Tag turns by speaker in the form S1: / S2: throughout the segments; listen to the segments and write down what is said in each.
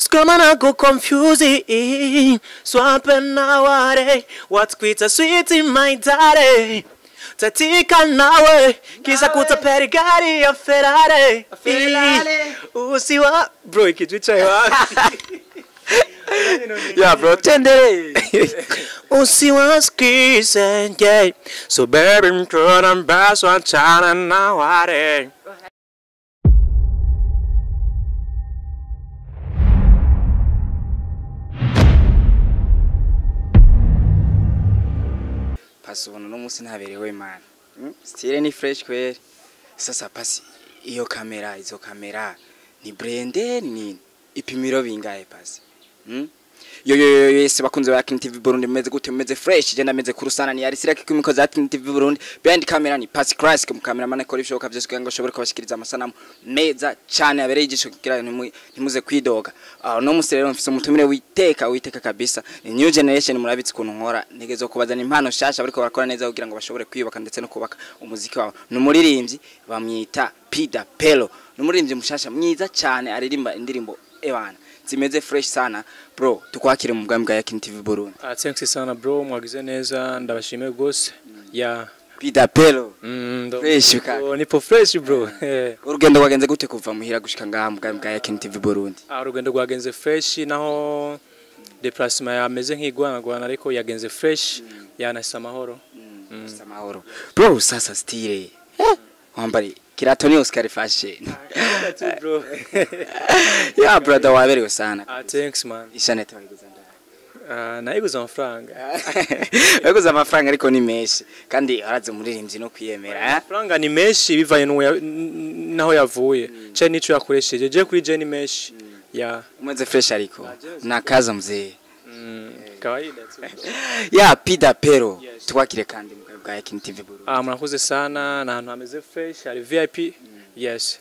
S1: Screaming I go confusing. Swamping naware. What's sweet in my daddy. Tatika nawe. Kisa kutaperi gari ya Ferrari. Usiwa bro ikijicha wapi?
S2: Yeah bro, tendere.
S1: Usiwasikize yeah. So baby mtona mbaso achana na wale.
S2: Pasi ubona no munsi ntaberewe man. Style ni fresh kweli. Sasa pasi iyo kamera, izo kamera ni brand ni ipimiro bingahe pasi? Yo yo yo yo, bakunze ba King TV Burundi, meze gute? Meze fresh? Je ndameze kurusana ni Arisira kikimiko za King TV Burundi. Behind camera ni Pasi Classic, mu cameraman akora ibishoboka byose kugira ngo ashobore kubashikiriza amasanamu meza cyane abereye ijisho kugira ntimuze kwidoga. No musi rero mfise umutumire witeka kabisa. Ni new generation, murabitse ukuntu nkora ntegezo kubazana impano shasha bariko barakora neza kugira ngo bashobore kwiyubaka ndetse no kubaka umuziki wabo. Ni umuririmbyi bamwita Pida Pelo. Ni umuririmbyi mushasha mwiza cyane aririmba indirimbo ebana zimeze fresh sana. Bro, tukwakire mu bwami bwa King TV Burundi.
S3: Thanks sana bro, mwagize neza, ndabashimiye gose. Yeah.
S2: Pida Pelo. Fresh ka.
S3: Nipo fresh bro.
S2: Urugendo rwagenze gute kuva muhira gushika ngaha mu bwami bwa King TV Burundi?
S3: Urugendo rwagenze fresh, naho déplacement yameze nk'igwanagwana ariko yagenze fresh, yanasa amahoro.
S2: Amahoro. Bro, sasa style. Wambari kirato ni Oscar fashion.
S3: Bro.
S2: Yeah brother, waberewe sana.
S3: Thanks man.
S2: Ishanete wayiguza ndahe?
S3: Nayiguza amafaranga.
S2: Wayiguza amafaranga ariko ni menshi kandi araze umuririmbyi no kwiyemera.
S3: Amafaranga ni menshi bivanye naho yavuye. Cye nico yakoresheje. Je kuri je ni menshi. Yeah.
S2: Umeze fresh ariko. Nakaza mzee.
S3: Kawaida tu.
S2: Yeah, Pida Pero. Tukwakire kandi bwa King TV Burundi.
S3: Murakoze sana, na hantu hameze fresh, hari VIP. Yes.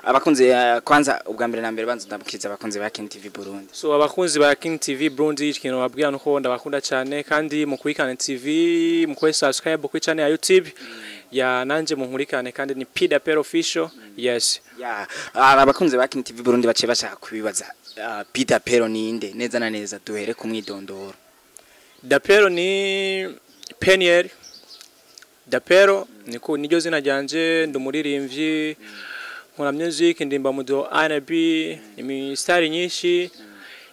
S2: Abakunzi kwanza ubwa mbere na mbere banza ndabukiriza abakunzi ba King TV Burundi.
S3: So abakunzi ba King TV Burundi, ikintu babwira nuko ndabakunda cyane kandi mukurikane TV, mukore subscribe kuri channel ya YouTube. Ya nanje munkurikane kandi ni Pida Pero official. Yes.
S2: Ya abakunzi ba King TV Burundi bace bashaka kubibaza Pida Pero ni inde neza na neza, duhere ku mwidondoro.
S3: Dapero ni Peniel. Dapero niko niryo zina ryanje, ndumuririmbyi, nkora music, ndimba mu do R&B, imistari nyinshi.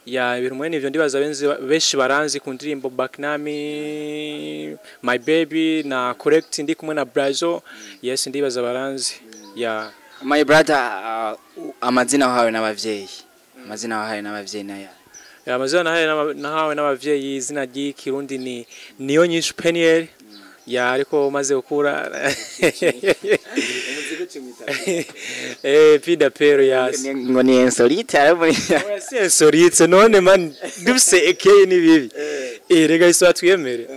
S3: Ya ibintu mwene ivyo ndibaza benshi baranzi ku ndirimbo Backnami, My Baby na Correct ndi kumwe na Brazo. Yes, ndibaza baranzi. Ya
S2: my brother, amazina wahawe n'abavyeyi. Amazina wahawe n'abavyeyi nayo.
S3: Ya amazina nahawe n'abavyeyi, izina ry'ikirundi ni niyo nyinshi Peniel. Ya ariko maze gukura Pida Pero ya
S2: ngo ni insolite arabo.
S3: Oya si insolite none man dufise ekeye ni bibi. Rega iso atwiyemere.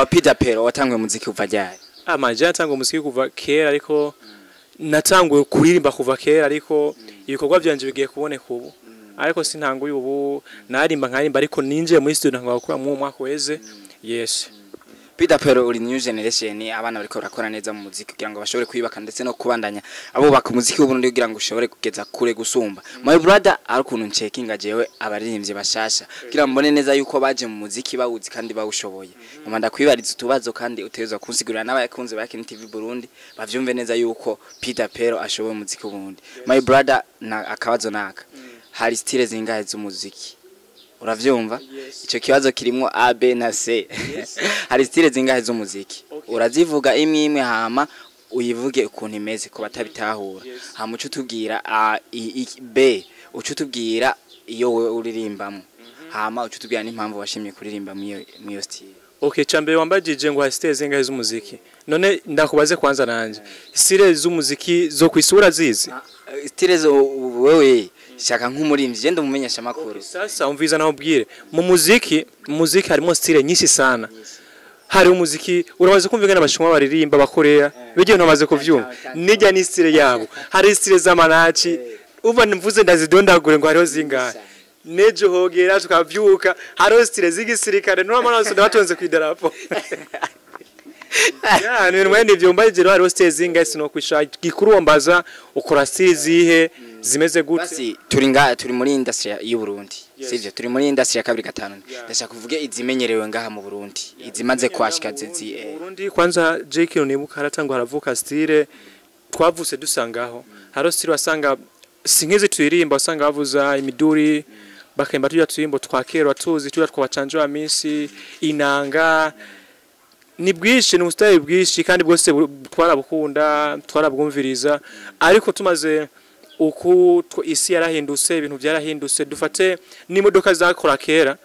S2: Pida Pero watangwe muziki kuva ryari?
S3: Manje natangwe muziki kuva kera ariko natangwe kuririmba kuva kera ariko ibikorwa byanje bigiye kuboneka ubu. Ariko sintanguye ubu, narimba nkarimba ariko ninjiye muri studio ntangwa gukora mu mwaka weze. Yes.
S2: Pida Pero uri new generation, abana bariko barakora neza mu muziki kugira ngo bashobore kwibaka ndetse no kubandanya abo baka umuziki w'Uburundi kugira ngo ushobore kugeza kure gusumba. My brother, ari ukuntu ncekinga jewe abaririmbyi bashasha kugira mbone neza yuko baje mu muziki bawuzi kandi bawushoboye. Ngoma ndakwibariza utubazo kandi utegerezwa kunsigurira n'abakunzi ba King TV Burundi bavyumve neza yuko Pida Pero ashoboye umuziki w'Uburundi. My brother, na akabazo naka. Hari style zingahe z'umuziki? Uravyumva? Ico kibazo kirimo A, B na C. Hari style zingahe z'umuziki? Urazivuga imwe imwe hama uyivuge ukuntu imeze ko batabitahura. Hama uco tubwira A, I, B, uco tubwira iyo wewe uririmbamo. Hama uco tubwira n'impamvu washimye kuririmba mu iyo style.
S3: Okay, chambe wambajije ngo hari style zingahe z'umuziki. None ndakubaze kwanza nanje. Style z'umuziki zo kwisura zizi?
S2: Style zo wewe shaka nk'umurimvyi je ndumumenyesha makuru.
S3: Okay, sasa umviza naho ubwire. Mu muziki harimo style nyinshi sana. Hari umuziki urabaze kumva ingene abashinwa baririmba bakorea, bijye ntomaze kuvyumva. Nijya ni style yabo. Hari style z'amanaci. Uva mvuze ndazidondagure ngo hariho zingahe. Nejo hogera tukavyuka hariho style z'igisirikare n'amaraso ndabatonze kwidarapo. Ya ni mwene ivyo mbajije hariho style zingahe sinokwisha gikuru wambaza ukora style zihe. Zimeze gute?
S2: Basi turi nga turi muri industry y'u Burundi.
S3: Yes.
S2: Sivyo, turi muri industry ya 257. Ndashaka kuvuge izimenyerewe ngaha mu Burundi, izimaze kwashika zizi
S3: Mu Burundi kwanza, JK, nibuka haratangwa haravuka style twavuse dusangaho. Haro style wasanga si nk'izi turirimba, wasanga bavuza imiduri, bakemba tujya turimbo twa kera tuzi, tujya twabacanje wa minsi inanga. Ni bwinshi, ni ubusitani bwinshi, kandi bwose twarabukunda, twarabwumviriza. Ariko tumaze uku isi yarahindutse, ibintu byarahindutse. Dufate n'imodoka zakora kera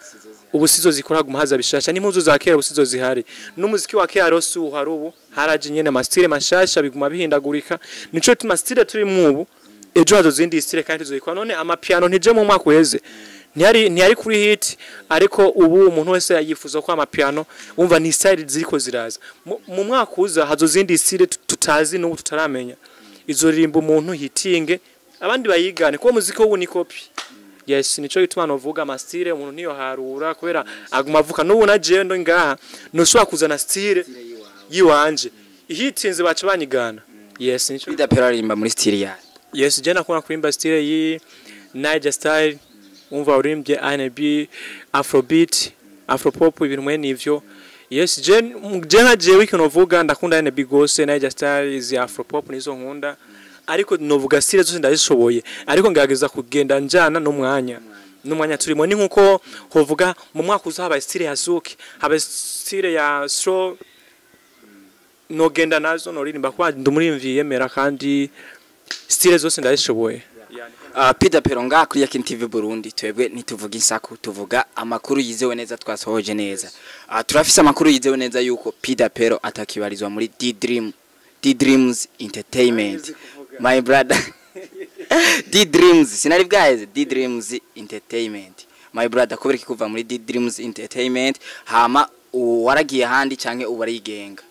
S3: ubu sizo zikora, guma haza bishasha, n'impuzu za kera ubu sizo zihari, n'umuziki wa kera rose uhari ubu. Haraje nyene ama style mashasha, biguma bihindagurika. Nico tuma style turi mu ubu, ejo hazo zindi style kandi tuzoyikora. None amapiano ntije mu mwaka uheze ntiyari kuri hit, ariko ubu umuntu wese yifuza ko amapiano. Umva, ni style ziriko ziraza. Mu mwaka uza hazo zindi style tutazi n'ubu tutaramenya, izo ririmba umuntu hitinge, abandi bayigane, kuko umuziki w'ubu ni copy. Yes, nico gituma novuga ama style umuntu niyo harura, kubera aguma avuka. N'ubu na jewe ndo ngaha ntushobora kuzana style yiwanje ihitinze baca banyigana. Yes, nico.
S2: Bidapero aririmba muri style yayo?
S3: Yes, je nakunda kurimba style yi Niger style. Umva, urimbye R&B, Afrobeat, Afropop, ibintu mwene ivyo. Yes, je nka jewe ikintu novuga, ndakunda R&B gose, Niger style, izi Afropop nizo nkunda. Ariko novuga style zose ndazishoboye, ariko ngerageza kugenda njana n'umwanya turimo. Ni nkuko hovuga mu mwaka uza habaye style ya zouk, habaye style ya slow, nogenda nazo noririmba, kwa ndumurimvyi yemera, kandi style zose ndazishoboye.
S2: Peter Pero, ngaha kuri Yakin TV Burundi twebwe ntituvuga insaku, tuvuga amakuru yizewe neza, twasohoje neza. Turafise amakuru yizewe neza yuko Peter Pero atakibarizwa muri D Dream, D Dreams Entertainment. My brother, D Dreams, sinari bwaheze, D Dreams Entertainment. My brother, kubera iki kuva muri D Dreams Entertainment, hama waragiye handi canke ubu arigenga,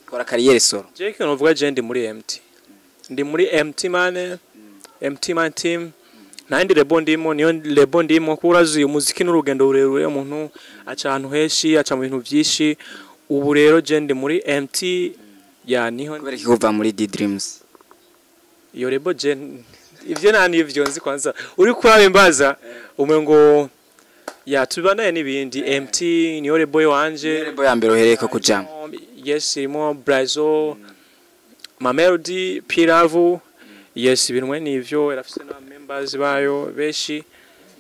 S2: kora carrière solo?
S3: Jake, novuga je ndi muri MT, ndi muri MT man, MT man team. Nta yindi label ndimo, niyo label ndimo, kuko urazi umuziki n'urugendo rurerure, umuntu aca ahantu henshi, aca mu bintu byinshi. Ubu rero je ndi muri MT ya niho.
S2: Kubera iki kuva muri D Dreams?
S3: Iyo label je ivyo nta nivyo nzi. Kwanza uri kurabimbaza umwe ya tubanaye n'ibindi. MT niyo label wanje.
S2: Label ya mbere uhereye ko kujamo?
S3: Yes, irimo Brazo, Mamelody, Piravu. Yes, ibintu mwe nivyo, irafise na members bayo benshi.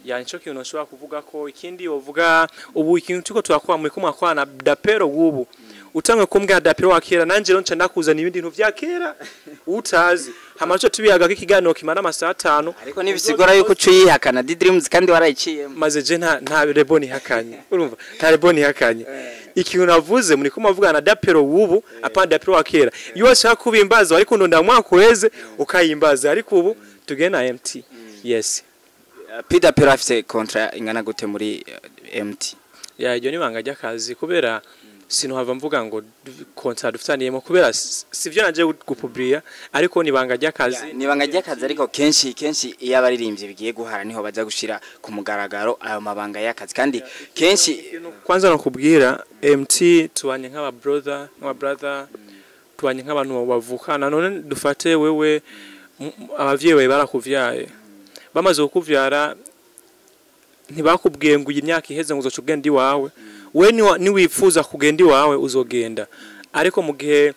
S3: Ya, nico kintu nshobora kuvuga ko. Ikindi wovuga ubu, ikintu tuko turakora muri kumwe na Dapero wubu, utangwe kumbwa Dapero wa kera, nanje rero nca ndakuzana ibindi bintu vya kera utazi, hama cyo tubiyaga ko ikiganiro kimara amasaha 5.
S2: Ariko nibisigura yuko ucuyihakana D Dreams kandi warayiciyemo?
S3: Maze je nta label nihakanye, urumva, nta label nihakanye. Ikintu navuze, muri ko mavugana na Dapero wubu, apana Dapero wa kera. Iyo washaka kubimbaza ariko ndonda mwaka uheze ukayimbaza, ariko ubu tugenda na MT. Yes.
S2: Peter Pero afise contrat ingana gute muri MT?
S3: Ya, iryo ni ibanga ry'akazi, kubera sinuhava mvuga ngo contrat dufitaniyemo, kubera sivyo naje gupublia, ariko ni ibanga ry'akazi.
S2: Ni ibanga ry'akazi, ariko kenshi kenshi iyo abaririmbyi bigiye guhara niho baza gushira ku mugaragaro ayo mabanga y'akazi, kandi kenshi
S3: Kwanza nakubwira, MT tubanye nk'aba brother, nk'aba brother, tubanye nk'abantu bavukana. None dufate wewe, abavyeyi bawe barakuvyaye, bamaze kukuvyara ntibakubwiye ngo iyi myaka iheze ngo uzoca ugenda iwawe. We niwifuza kugenda iwawe uzogenda, ariko mu gihe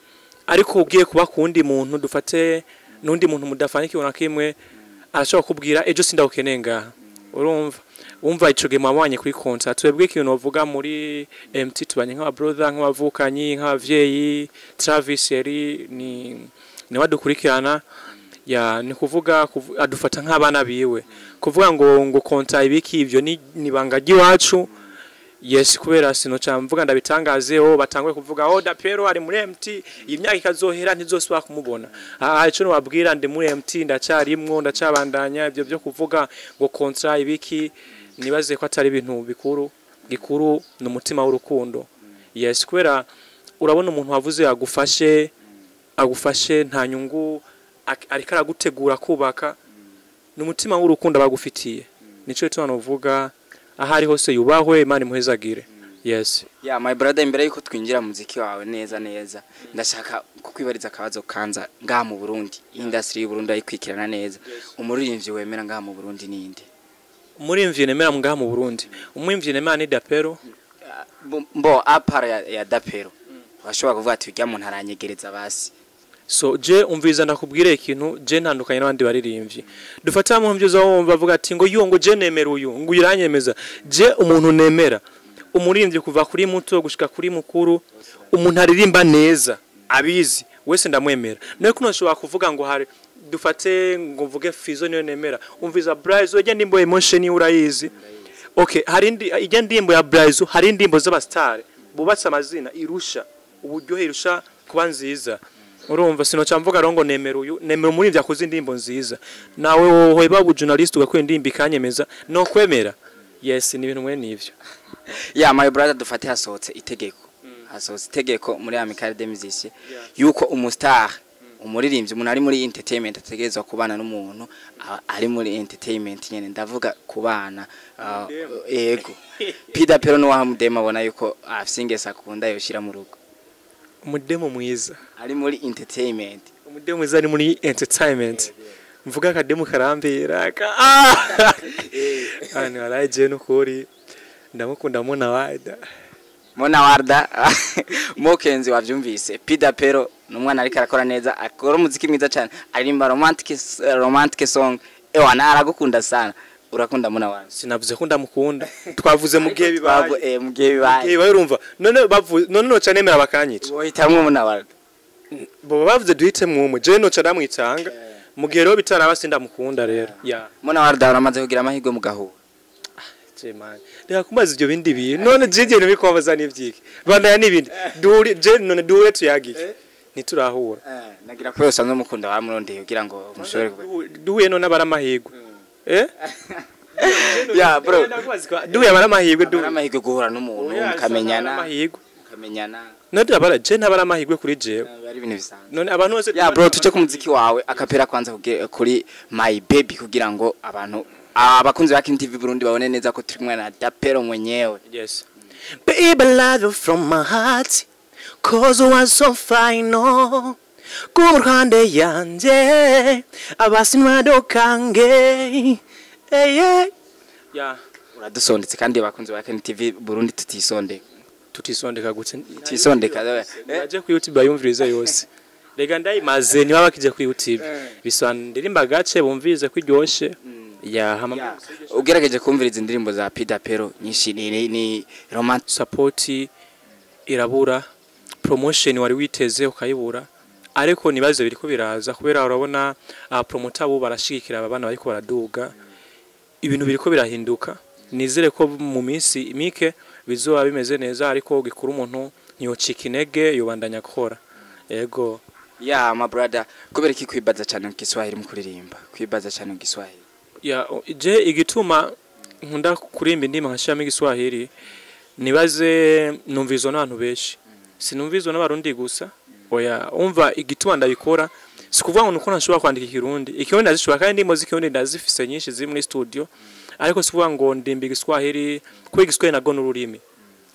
S3: ariko ugiye kuba kundi muntu, dufate n'undi muntu mudafanikiwe na kimwe, arashobora kubwira ejo sindagukeneye ngaha. Urumva, umva, ico gihe mwabanye kuri contrat. Twebwe ikintu novuga, muri MT tubanye nk'aba brother, nk'abavukanyi, nk'abavyeyi. Travis yari ni niwe adukurikirana. Ya, ni kuvuga adufata nk'abana biwe. Kuvuga ngo contrat ibiki, ivyo ni nibanga ry'iwacu. Yes, kubera sinoca mvuga ndabitangazeho, batangwe kuvuga oh, Dapero ari muri MT, iyi myaka ikazohera ntizosubira kumubona. Ah, ico nobabwira, ndi muri MT, ndacyarimwo, ndacabandanya. Ibyo byo kuvuga ngo contrat ibiki, nibaze ko atari ibintu bikuru. Gikuru ni umutima w'urukundo. Yes, kubera urabona umuntu wavuze agufashe, agufashe nta nyungu, ariko aragutegura kubaka, ni umutima w'urukundo bagufitiye. Nico gituma novuga aho ari hose yubahwe, Imana imuhezagire. Yes.
S2: Yeah, my brother, imbere yuko twinjira mu muziki wawe neza neza, ndashaka kukwibariza akabazo kanza. Ngaha mu Burundi, industry y'u Burundi ayikwikirana neza, umuririmbyi wemera ngaha mu Burundi ninde?
S3: Umuririmbyi nemera ngaha mu Burundi, umuririmbyi nemera ni Dapero.
S2: Mbo à part ya Dapero, washobora kuvuga ati ujya muntu aranyegereza basi?
S3: So je umviza, ndakubwire ikintu, je ntandukanye n'abandi baririmbyi. Dufata mu mvyo wumva bavuga ati ngo yo ngo je nemera uyu, ngo uyiranyemeza. Je umuntu nemera, umuririmbyi kuva kuri muto gushika kuri mukuru, umuntu aririmba neza abizi wese ndamwemera. Nawe kuno nshobora kuvuga ngo hari, dufate ngo mvuge Fizo niyo nemera. Umviza, Bryzo ijya ndimbo Emotion urayizi? Okay, hari indi ijya ndimbo ya Bryzo, hari indimbo z'abastar bubatse amazina irusha uburyohe, irusha kuba nziza. Urumva, sinoca mvuga rero ngo nemera uyu. Nemera umuririmbyi akoze indirimbo nziza. Nawe wowe ba journalist ugakora indirimbo ikanyemeza, no kwemera. Yes, ni ibintu mwe nivyo.
S2: Yeah, my brother, dufate hasohotse itegeko muri Amicale des Musiciens yuko umustar, umuririmbyi, umuntu ari muri entertainment ategerezwa kubana n'umuntu ari muri entertainment nyene, ndavuga kubana yego. Pida Pero no wahamudema abona yuko afise ingeso akunda yoshira mu rugo?
S3: Umudemo mwiza
S2: ari muri entertainment.
S3: Umudemo mwiza ari muri entertainment, mvuga akademu karambera ka ani waraye, je nukuri ndamukunda Mona Wada.
S2: Mona Warda Mokenzi, wavyumvise? Pida Pero ni umwana ariko arakora neza, akora umuziki mwiza cyane, aririmba romantic song. Ewa na aragukunda sana. Urakunda Mona Warda?
S3: Sinavuze ko ndamukunda, twavuze mu gihe bibaye.
S2: Mu gihe bibaye.
S3: Gihe bibaye, urumva none bavuze none noca nemera bakanyica.
S2: Wohitamwo Mona Warda?
S3: Bo bavuze duhitemwo umwe, je noca ndamwitanga. Mu gihe rero bitaraba, sindamukunda rero ya.
S2: Mona Warda uramaze kugira amahirwe mugahura?
S3: Je man, reka kumbaza ibyo bindi bintu. None je ibyo bintu bikubabaza n'ivyiki? Bandaya n'ibindi duhure, je none duhure tuyagike, ntiturahura.
S2: Nagira ko usanzwe mukunda, wamurondeye kugira ngo mushobore
S3: Duhuye none abara amahirwe, eh?
S2: Yeah bro.
S3: Duhuye abara amahirwe,
S2: Abara
S3: duhuye
S2: amahirwe guhura n'umuntu mukamenyana.
S3: Amahirwe.
S2: Mukamenyana.
S3: None abara je ntabara amahirwe kuri jewe.
S2: Ari ibintu bisanzwe.
S3: None abantu bose
S2: Yeah bro, tuje ku muziki wawe a cappella kwanza kuri My Baby, kugira ngo abantu, abakunzi ba King TV Burundi babone neza ko turi kumwe na Dapero mwenyewe.
S3: Yes.
S1: Baby, I love you from my heart, 'cause you are so fine, no. Ku ruhande yanje, abasinwado kange. Hey, yeah.
S3: Ya.
S2: Uradusondetse kandi abakunzi ba King TV Burundi tutisondeka.
S3: Tutisondeka gute?
S2: Tutisondeka.
S3: Baje ku YouTube bayumvirize yose. Rega ndayimaze, niba bakije ku YouTube bisobanura ndirimba gace bumvirize ko iryoshe ya hama.
S2: Yeah. Ugerageje kumviriza indirimbo za Pida Pero nyinshi ni romantic.
S3: Support irabura, promotion wari witeze ukayibura, ariko nibaze biriko biraza kubera urabona promoter bo barashigikira aba bana bariko baraduga. Ibintu biriko birahinduka, nizere ko mu minsi mike bizoba bimeze neza. Ariko gikuru, umuntu ntiyocika intege, yobandanya gukora. Yego.
S2: Yeah my brother, kubera iki kwibaza cyane mu Kiswahili mu kuririmba, kwibaza cyane mu Kiswahili?
S3: Ya, je igituma nkunda kurimba indimi nkashiramo igiswahili, nibaze numvizwa n'abantu benshi, sinumvizwa n'abarundi gusa, oya. Umva, igituma ndabikora si kuvuga ngo nuko ntashobora kwandika ikirundi. Ikirundi ndazishobora kandi indimi z'ikirundi ndazifise nyinshi ziri muri studio, ariko si kuvuga ngo ndimba igiswahili kuko igiswahili nago n'ururimi.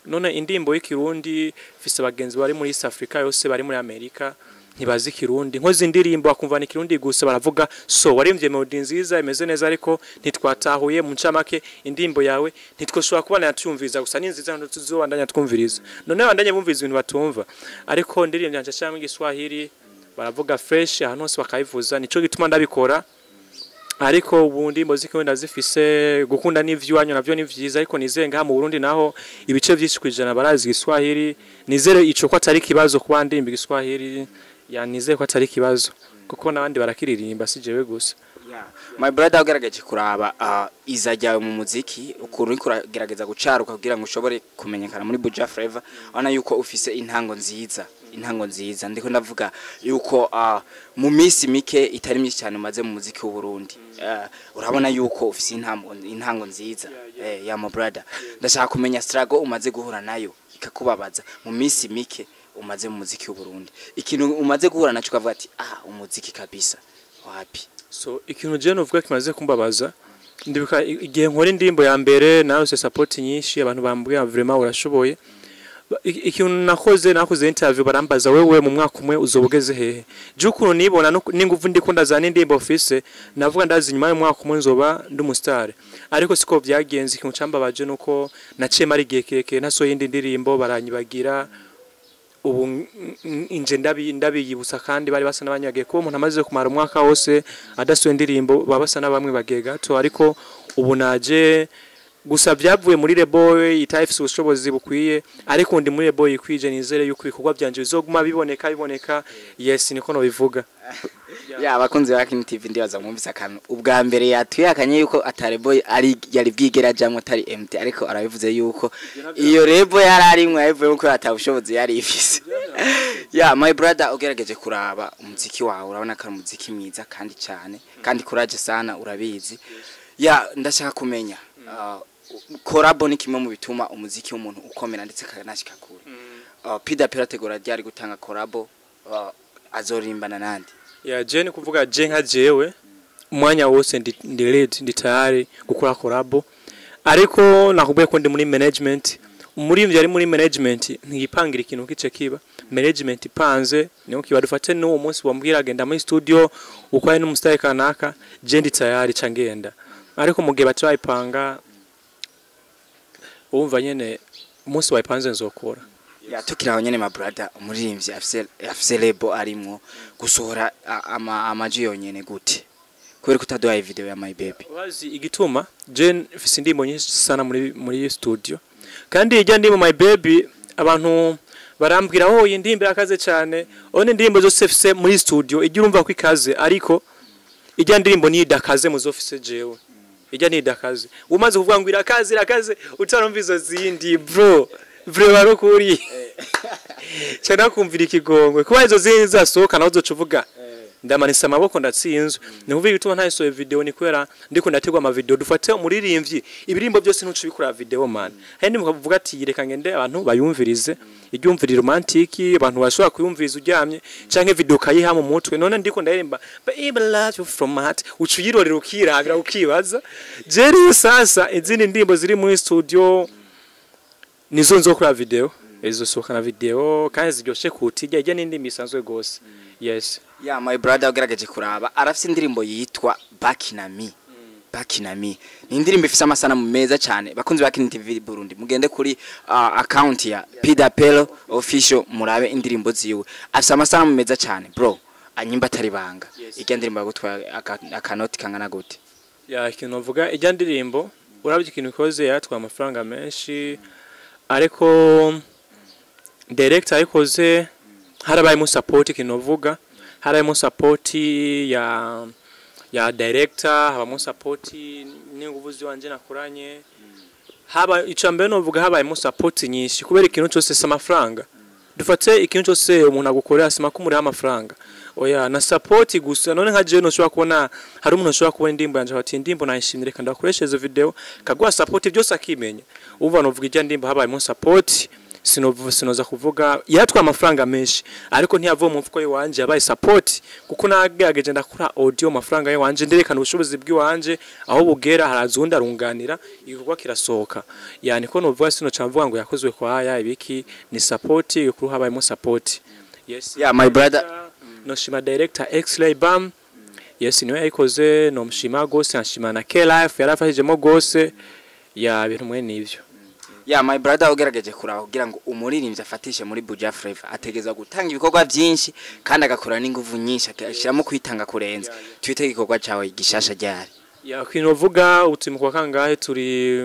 S3: None indimbo y'ikirundi mfise abagenzi bari muri East Africa yose, bari muri Amerika, ntibazi ikirundi. Nkoze indirimbo akumva ni ikirundi gusa, baravuga so warimvye melody nziza imeze neza, ariko ntitwatahuye mu ncamake indirimbo yawe, ntitwoshobora kubana tuyumviriza gusa, ni nziza ntituzobandanya twumviriza. None bandanye bumviriza ibintu batumva. Ariko ndirimbo yanje cyangwa igiswahili baravuga fresh ahantu hose bakayivuza, nico gituma ndabikora. Ariko ubundi muziki wenda zifise gukunda n'ivy'iwanyu navyo ni vyiza, ariko nizere ngaha mu Burundi naho ibice vyinshi kwijana barazi igiswahili. Nizere ico ko atari kibazo kuba ndimba igiswahili. Ya, nizere ko atari kibazo kuko n'abandi barakiririmba, si jewe gusa.
S2: My brother, ugerageje kuraba iza ryawe mu muziki, ukuntu uriko uragerageza gucaruka kugira ngo ushobore kumenyekana muri Buja Flavor, urabona yuko ufise intango nziza, intango nziza. Ndiko ndavuga yuko mu minsi mike itari myinshi cyane umaze mu muziki w'u Burundi, urabona yuko ufise intango nziza. Yeah my brother, ndashaka kumenya struggle umaze guhura nayo ikakubabaza mu minsi mike umaze mu muziki w'u Burundi, ikintu umaze guhura naco ukavuga ati: "Ah, umuziki kabisa wapi."
S3: So ikintu je novuga kimaze kumbabaza Ndibuka igihe nkora indirimbo ya mbere, narose support nyinshi, abantu bambwira: "Vraiment urashoboye." Ikintu nakoze interview, barambaza: "Wewe mu mwaka umwe uzoba ugeze hehe?" Je ukuntu nibona n'inguvu ndiko ndazana, indirimbo ofise, navuga ndazi nyuma y'umwaka umwe nzoba ndi umustar, ariko siko vyagenze. Ikintu cambabaje nuko naciye mara igihe kirekire ntasohoye indi ndirimbo, baranyibagira. Ubu inje ndabiyibutsa kandi bari basa n'abanyagiye, kuba umuntu amaze kumara umwaka wose adasohoye indirimbo, baba basa n'abamwe bagiye gato. Ariko ubu naje gusa byavuye muri label itafise ubushobozi bukwiye, ariko ndi muri label yikwije. Nizere yuko ibikorwa byanje bizoguma biboneka biboneka. Yes, niko no bivuga.
S2: Ya, abakunzi ba King TV, ndibaza mwumvise akantu. Ubwa mbere yatwihakanye yuko ata label ari yari bwigera ajamwo atari MT, ariko arabivuze yuko iyo label yari arimwe yabivuyemo ko ata bushobozi yari ifise. Ya, my brother, ugerageje kuraba umuziki wawe, urabona ko ari umuziki mwiza kandi cyane, kandi courage sana, urabizi. Ya, ndashaka kumenya, collabo ni kimwe mu bituma umuziki w'umuntu ukomera ndetse akanashika kure. Pida Pera ategura ryari gutanga collabo? Azorimbana nande?
S3: Ya, je ni kuvuga je nka jewe umwanya wose ndi ready, ndi tayari gukora collabo, ariko nakubwiye ko ndi muri management. Umuririmbyi ari muri management ntiyipangira ikintu kice kiba management ipanze, niho kiba. Dufate n'uwo munsi wambwira agenda muri studio ukwaye n'umusitari kanaka, je ndi tayari, ca ngenda. Ariko mu gihe batarayipanga, wumva nyene umunsi wayipanze nzokora.
S2: Ya, tukiri aho nyene, my brother, umuririmbyi afise label arimwo gusohora amaji yonyene gute? Kubera ko utaduhaye video ya My Baby?
S3: Wazi igituma? Je mfise indirimbo nyinshi sana muri studio, kandi ijya ndimo My Baby abantu barambwira: "Oh, iyi ndirimbo irakaze cyane." One indirimbo zose mfise muri studio ijya urumva ko ikaze, ariko ijya ndirimbo niyo idakaze mu zo mfise jewe, ijya niyo idakaze. Umaze kuvuga ngo irakaze irakaze, utarumva izo zindi, bro, vraiment rukuri cyane kumvira ikigongwe, kuba izo zindi zasohoka naho uzoca uvuga ndamanitse amaboko ndatsinzwe. Ni kuvuga igituma ntayisohoye video ni kubera ndiko ndategwa ama video. Dufate umuririmbyi, ibirimbo byose ntuce bikora video, man. Hari ndi mukavuga ati reka ngende abantu bayumvirize, iryumvira romantic, abantu bashobora kuyumviriza uryamye, canke video kayiha mu mutwe. None ndiko ndaririmba "Baby, love you from my heart", uca uyirorera ukirabira ukibaza. Jerry sasa izindi ndirimbo ziri muri studio nizo nzokora video, izo na video kandi ziryoshe kutijya ijya n'indimi isanzwe gose. Yes.
S2: Ya, my brother, ugerageje kuraba arafise indirimbo yitwa Back na Me. Back na Me ni indirimbo ifise amasanamu meza cyane. Bakunzi ba King TV Burundi, mugende kuri account ya Pida Pelo Official murabe indirimbo ziwe, afise amasanamu meza cyane. Bro, anyimba atari banga, ijya ndirimbo yagutwaye akanoti kangana gute?
S3: Ya, ikintu navuga, ijya ndirimbo urabye ikintu ikoze yaratwaye amafaranga menshi, ariko director ayikoze harabayemo support. Ikintu navuga, harabayemo support ya director, habamo support n'inguvu ziwanje nakoranye. Haba icya mbere novuga, habayemo support nyinshi, kubera ikintu cyose si amafaranga. Dufate ikintu cyose umuntu agukorera, sima ko umuriha amafaranga, oya, na support gusa. None nka jewe ntushobora kubona hari umuntu ashobora kubona indirimbo yanje ati: "Indirimbo nayishimye, reka ndakoreshe video", kaguha support byose akimenya. Umva, novuga ijya ndirimbo habayemo support, sinoza kuvuga yaratwaye amafaranga menshi, ariko ntiyavuye mu mfuko yiwanje, yabaye support, kuko nagerageje ndakora audio amafaranga yiwanje, nderekana ubushobozi bw'iwanje aho bugera, haraza uwundi arunganira, igikorwa kirasohoka. Yani ko novuga sino camvuga ngo yakozwe kwa aya ibiki, ni support kuri habayemo support. Yes.
S2: Yeah, my brother.
S3: Noshima director X-Ray Bam. Yes, niwe yayikoze, nomushima gose, nshima na K-Life yarafashijemo gose ya bintu mwe nivyo.
S2: Ya, my brother, ugerageje kuraba, kugira ngo umuririmbyi afatishe muri Buja Flavor ategeza gutanga ibikorwa byinshi kandi agakora n'inguvu nyinshi, agashyiramo kwitanga kurenza. Twite igikorwa cyawe gishasha ryari?
S3: Ya, kintu uvuga uti mu kwa kangahe? Turi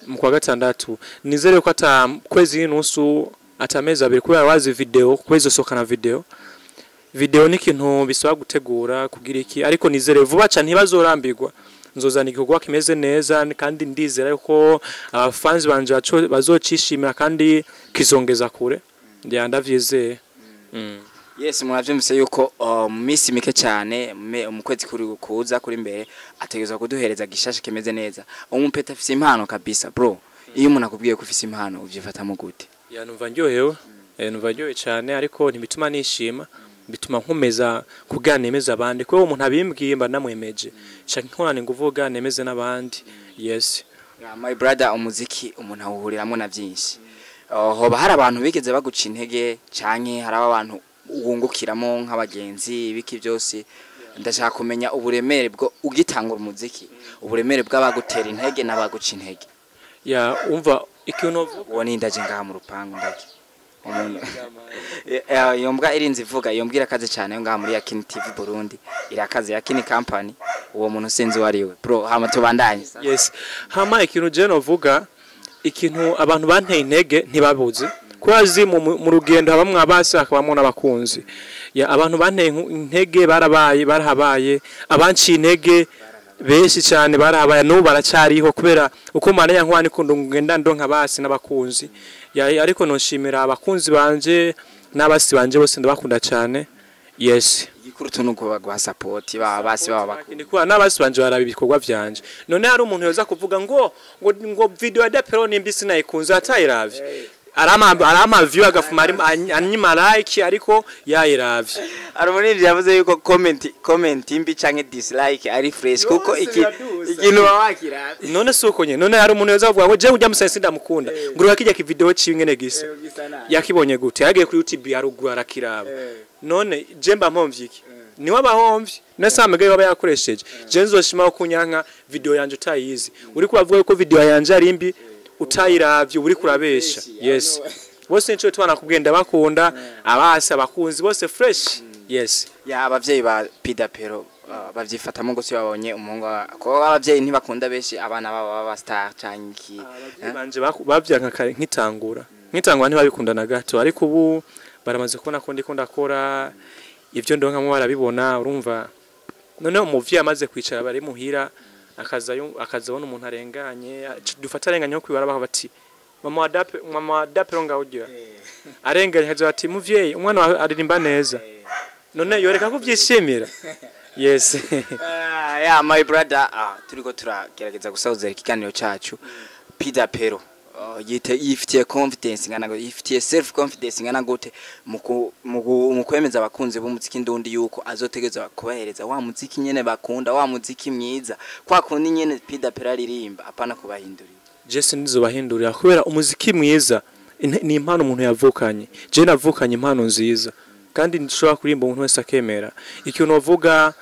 S3: mu kwa gatandatu. Nizere ko ata kwezi n'inusu, ata amezi 2, kubera wazi video kwezi usohokana video. Video ni ikintu bisaba gutegura kugira iki, ariko nizere vuba cyane ntibazorambirwa, nzozana igikorwa kimeze neza, kandi ndizera yuko abafanzi banje bazocishimira kandi kizongeza kure. Ndiya, ndavyizeye.
S2: Yes, muravyumvise yuko mu minsi mike cyane, mu kwezi kuri kuza kuri imbere, ategerezwa kuduhereza gishasha kimeze neza. Umupeta afise impano kabisa. Bro, iyo umuntu akubwiye ko ufise impano, uvyifatamo gute?
S3: Ya, numva ndyohewe, numva ndyohewe cyane, ariko ntibituma nishima. Bituma nkomeza kugira nemeze abandi, kuko umuntu abimbwiye mba namwemeje, nshaka nkorana inguvu kugira nemeze n'abandi. Yes.
S2: Yeah, my brother, umuziki umuntu awuhuriramo na byinshi. Hoba hari abantu bigeze baguca intege, canke hari abantu wungukiramo nk'abagenzi, ibiki byose? Ndashaka kumenya uburemere bwo ugitangura umuziki, uburemere bw'abagutera intege n'abaguca intege.
S3: Ya, umva ikintu novuga.
S2: Uwo ni ndaje ngaha mu rupangu, ndake umuntu iyo mbwa irinze ivuga, iyo mbwa irakaze cyane. Yo ngaha muri Yakini TV Burundi irakaze, Yakini Company. Uwo muntu sinzi uwo ari we, bro. Hama tubandanye.
S3: Yes, hama ikintu je novuga, ikintu abantu banteye intege ntibabuze, kuko azi mu rugendo habamwo abasi, hakabamwo n'abakunzi. Ya, abantu banteye intege barabaye, barahabaye. Abanciye intege benshi cyane barahabaye, n'ubu baracariho, kubera uko mana ya nkwani kundo ngenda ndonka abasi n'abakunzi. Ya, ariko noshimira abakunzi banje n'abasi banje bose, ndabakunda cyane. Yes.
S2: Igikuru tu nuko baguha support, baba basi baba bakunda.
S3: Ndikuwa n'abasi banje baraba ibikorwa vyanje. None hari umuntu yoza kuvuga ngo video ya Dapero nimbi sinayikunze atayiravye? Arama view agafuma anyima like, ariko yayiravye.
S2: Hari umuririmbyi yavuze yuko comment mbi canke dislike ari fresh, kuko
S3: Yose
S2: iki
S3: biraduza.
S2: ikintu baba wakiravye.
S3: None si uko nyene? None hari umuntu yoza kuvuga ngo jewe ujya musensi ndamukunda, ngo urakijya ki video ciwe ngene gisa, yakibonye gute? Yagiye kuri YouTube haruguru arakiraba. None je mba mpomvye iki? Niwe abahomvye nese amagaye baba yakoresheje. Je nzoshima kunyanka video yanje utayizi. Uri kubavuga yuko video yanje ari mbi utayiravye, uri kurabesha. Yes, bose nico twana kubwenda bakunda abasi, abakunzi bose, fresh. Yes.
S2: Ya, abavyeyi ba Pidapero bavyifatamo gose babonye umuhungu ko abavyeyi ntibakunda benshi abana babo baba star canke iki?
S3: Abavyeyi banje bavyanka kare nkitangura ntibabikunda na gato, ariko ubu baramaze kubona ko ndiko ndakora ivyo ndonkamwo, barabibona. Urumva noneho umuvyeyi amaze kwicara bari muhira, akazabona umuntu arenganye, dufata arenganye nko kwibara, bati mama wa Dape, mama wa Dapero ngaho ugira arenganye, akaza ati: "Muvyeyi, umwana wawe aririmba neza." None yoreka ko vyishimira? Yes.
S2: Yeah, my brother, turiko turagerageza gusoza ikiganiro cacu. Pidapero yifitiye confidence ngana gute, yifitiye self confidence ngana gute mu kwemeza abakunzi b'umuziki ndundi yuko azotegeza kubahereza wa muziki nyene bakunda, wa muziki mwiza kwa kundi nyene Pidapero aririmba, apana kubahindurira?
S3: Jese nizobahindurira, kubera umuziki mwiza ni impano umuntu yavukanye. Je navukanye impano nziza kandi nshobora kuririmba umuntu wese akemera. Ikintu novuga,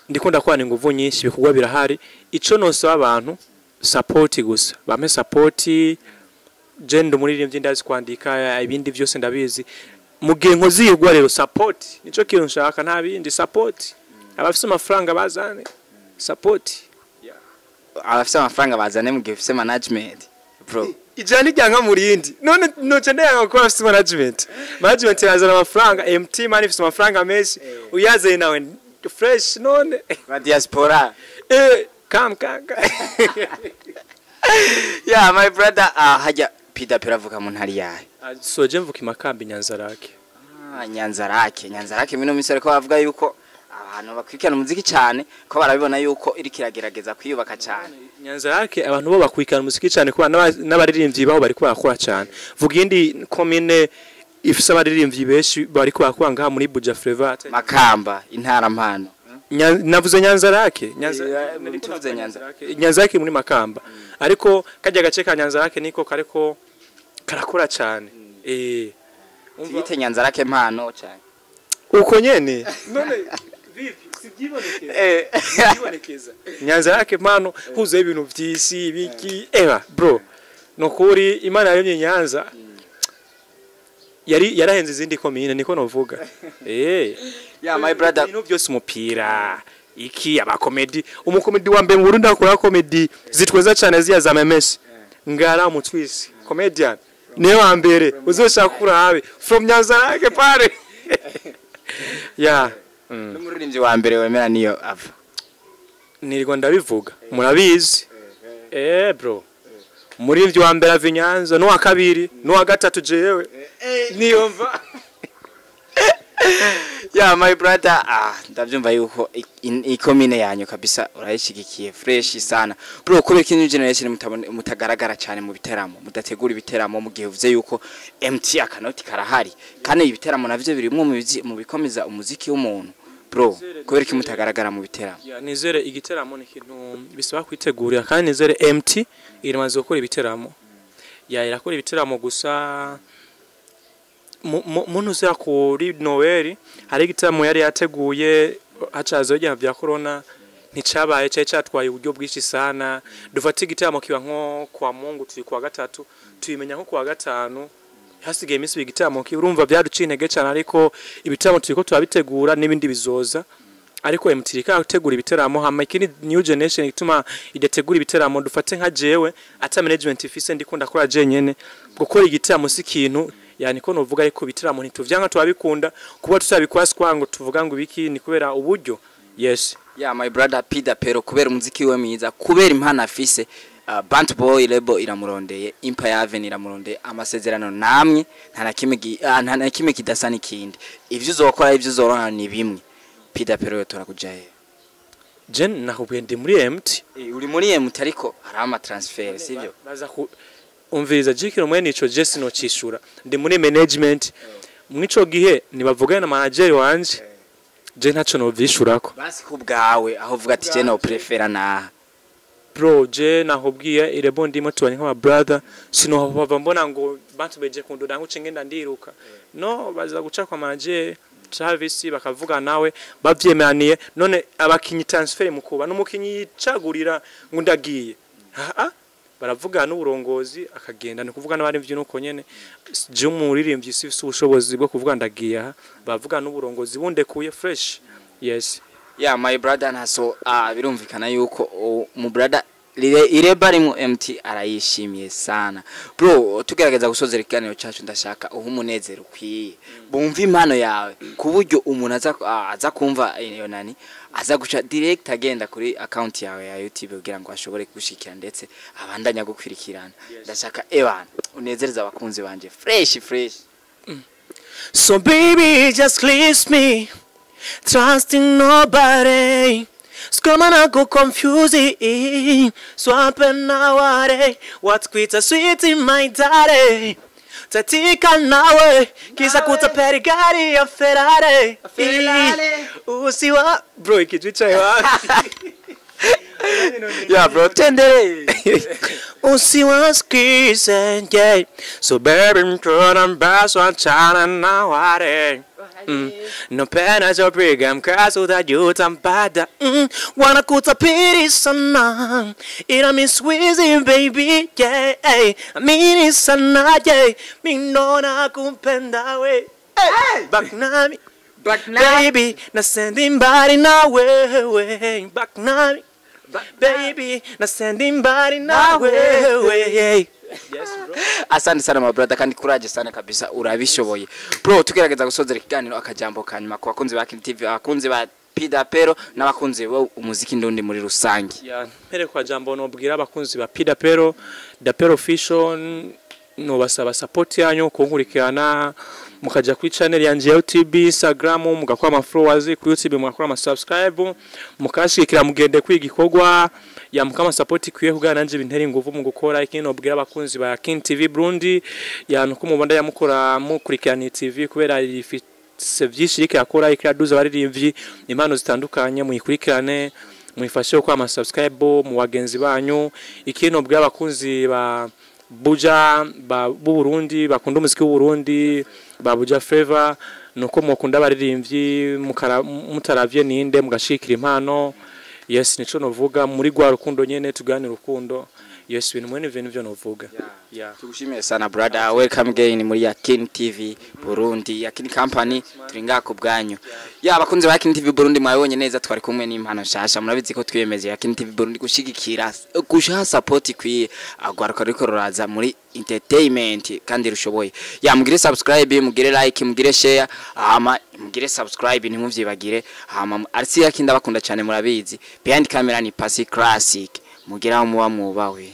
S3: ndikunda kwana inguvu nyinshi, ibikorwa birahari. Ico nosaba abantu, support gusa, bampe support. Je ndi umuririmbyi, ndazi kwandika, ibindi byose ndabizi. Mu gihe nkoze iyigwa rero, support nico kintu nshaka, nta bindi. Support, abafise amafaranga bazane support.
S2: Abafise amafaranga bazane mu gihe ufise management, bro.
S3: Ijana ijyanka mu rindi. None noce ndayanga kuba afise management? Management irazana amafaranga. MT man ifise amafaranga menshi, uyazanye nawe fresh. None
S2: ba diaspora.
S3: Kam kam kam.
S2: Yeah, my brother, hajya Pidapero avuka mu ntari yahe?
S3: So je mvuka Imakambi, Nyanzarake.
S2: Ah, Nyanzarake. Nyanzarake mino misore ko bavuga yuko abantu bakurikirana umuziki cyane, ko barabibona yuko iri kiragerageza kwiyubaka cyane.
S3: Nyanzarake abantu bo bakurikirana umuziki cyane, kuba n'abaririmbyi baho bariko barakora cyane. Vuga iyindi komine ifise abaririmbyi benshi bariko barakora ngaha muri Buja Flava.
S2: Makamba, intara mpano.
S3: Navuze Nyanzarake. Nyanza
S2: Tuvuze Nyanza.
S3: Nyanzarake muri Makamba, ariko kajya gace ka Nyanzarake niko kariko karakora cyane.
S2: Tuyite Nyanzarake mpano cyane.
S3: Uko nyene. None vipi, sibyibonekeza? Sibyibonekeza Nyanzarake mpano huzuye ibintu vyisi biki. Eba bro, nukuri Imana yaremye Nyanza yari yarahenze izindi komine, niko novuga.
S2: Yeah, my brother.
S3: Ibintu byose, umupira, iki, abakomedi. Umukomedi wa mbere mu Burundi akora komedi zitweza cyane, ziya za memes, ngara umutwisi comedian niwe wa mbere uzoshaka kurabe from Nyanzarake pare. Yeah.
S2: N'umuririmbyi wa mbere wemera niyo ava.
S3: Nirirwa ndabivuga, murabizi. Bro, umuririmbyi wa mbere ava i Nyanza, n'uwa kabiri, n'uwa gatatu jewe niyumva.
S2: Yeah, my brother, ah, ndavyumva yuko ikomine yanyu kabisa urayishigikiye fresh sana. Bro, kubera ko new generation mutagaragara cyane mu biteramo, mudategura ibiteramo, mu gihe uvuze yuko MT akanoti karahari, kandi ibiteramo navyo birimwo mu bikomeza umuziki w'umuntu? Bro, kubera ko mutagaragara mu biteramo?
S3: Yeah, nizere igiteramo ni ikintu bisaba kwitegurira, kandi nizere MT iramaze gukora ibiteramo. Ya, irakora ibiteramo, gusa muntu uza kuri Noel hari igiteramo yari yateguye, hacaza ibintu vya corona, nticabaye. Cyari cyatwaye uburyo bwinshi sana. Dufate igiteramo kiba nko kwa Mungu, turi kwa gatatu, tuyimenya nko kwa gatanu, hasigaye iminsi ibiri igiteramo kiba. Urumva byaduciye intege cyane, ariko ibiteramo turiko turabitegura n'ibindi bizoza, ariko MT iriko gutegura ibiteramo. Hama ikindi, new generation ituma idategura ibiteramo, dufate nka jewe ata management ifise, ndiko ndakora jenyene. Gukora igiteramo si ikintu, yani ko novuga, ariko ibiteramo ntituvyanga, turabikunda. Kuba tutabikora sikwa ngo tuvuga ngo ibiki, ni kubera uburyo, yes.
S2: Yeah, my brother Peter Pero, kubera umuziki we mwiza, kubera impano afise, Bant Boy Label iramurondeye, Empire Avenue iramurondeye, amasezerano namwe nta na kimwe kidasa n'ikindi. Ivyo uzokora, ivyo uzoronka ni bimwe. Peter Pero yotora kuja he?
S3: Je nakubwiye, ndi muri MT.
S2: Uri muri MT, ariko hari ama transfer, sivyo?
S3: Baza ku umviriza jikiro mwene ico, je sinocishura. Ndi muri management mwico gihe, nibavugane na manager wanje, je ntaco novyishurako.
S2: Basi ku bwawe, aho uvuga ati je no prefera naha.
S3: Bro, je nakubwiye, irebo ndimo tubanye nk'aba brother, sinohava mbona ngo bantu beje kundoda ngo ngenda ndiruka. No baza guca kwa manager Travis, bakavuga nawe bavyemeraniye. None abakinyi transfer mukuba n'umukinyi yicagurira ngo ndagiye? Ha, baravugana n'uburongozi akagenda. Ni kuvuga n'abari mvyo nuko nyene, je umuririmbyi si ubushobozi bwo kuvuga ndagiye aha, baravugana n'uburongozi, bundekuye fresh, yes.
S2: Yeah, my brother, ntaso birumvikana yuko mu brother lile ireba rimwe MT arayishimiye sana. Bro, tugerageza gusozera ikiganiro cyacu, ndashaka uha umunezero ukwiye bumva impano yawe, ku buryo umuntu aza kumva iyo nani, aza guca direct agenda kuri account yawe ya YouTube kugira ngo ashobore gushikira ndetse abandanya gukwirikirana. Ndashaka ewana unezereza abakunzi banje fresh fresh.
S1: So baby, just please me, trusting nobody. Skamana go confusing, swapping naware. What's quita sweet in my daddy? Tatika nawe, kisa kutaperi gari ya Ferrari.
S2: Ferrari.
S1: Usiwa,
S3: Bro, ikijwi cyawe wapi?
S2: Yeah bro, tendere.
S1: Usiwasikize, yeah.
S3: So baby, mkona mbaso achana na wale. No pena zopiga mkazo utajuta mpata.
S1: Wanakutapiri sana, ila mi squeezy baby, yeah. Amini sana, yeah. Minona kumpenda we. Hey. Back nami, baby, nasendi mbali na wewe. Back nami, baby, nasendi mbali na wewe.
S3: Yes bro.
S2: Asante sana my brother, kandi courage sana kabisa, urabishoboye. Bro, tugerageza gusozera ikiganiro, akajambo kanyuma ku bakunzi ba Kin TV, abakunzi ba Pida Pero n'abakunzi bo umuziki ndundi muri rusange.
S3: Yeah, mpere kwa jambo nobwira abakunzi ba Pida Pero, Da Pero Official, nobasaba support yanyu, kunkurikirana, mukaja kuri channel yanje ya YouTube, Instagram, mugakora ama followers kuri YouTube, mugakora ama subscribe, mukashikira, mugende kwiga igikorwa ya mukama support ikwiye kugira nanje bintera inguvu mu gukora. Ikindi nobwira abakunzi ba Kin TV Burundi ya nuko mubanda ya mukora mukurikirana TV, kubera ifise vyinshi iriko yakora, ikiraduza abaririmbyi, impano zitandukanye. Muyikurikirane, mwifashe gukora ama subscribe mu bagenzi banyu. Ikindi nobwira abakunzi ba Buja ba b'u Burundi bakunda umuziki w'u Burundi ba Buja Flavor, nuko mukunda abaririmbyi mutaravye ninde, mugashikira impano. Yes, nico novuga muri gwa rukundo nyene, tuganira urukundo. Yes, ibintu mwene ivyo nivyo novuga, yeah.
S2: Tugushimiye sana brother, welcome again muri Yakin TV Burundi, Yakin Company, turi ngaha ku bwanyu. Ya, abakunzi ba Yakin TV Burundi, mwabonye neza twari kumwe n'impano nshasha. Murabizi ko twiyemeze Yakin TV Burundi gushigikira, gushaha support ikwiye agwaruka riko ruraza muri entertainment kandi rushoboye. Ya, mugire subscribe, mugire like, mugire share, hama mugire subscribe, ntimuvyibagire. Hama arisi Yakin ndabakunda cyane, murabizi. Behind camera ni Pasi Classic. Mugire aho muba mwubawe.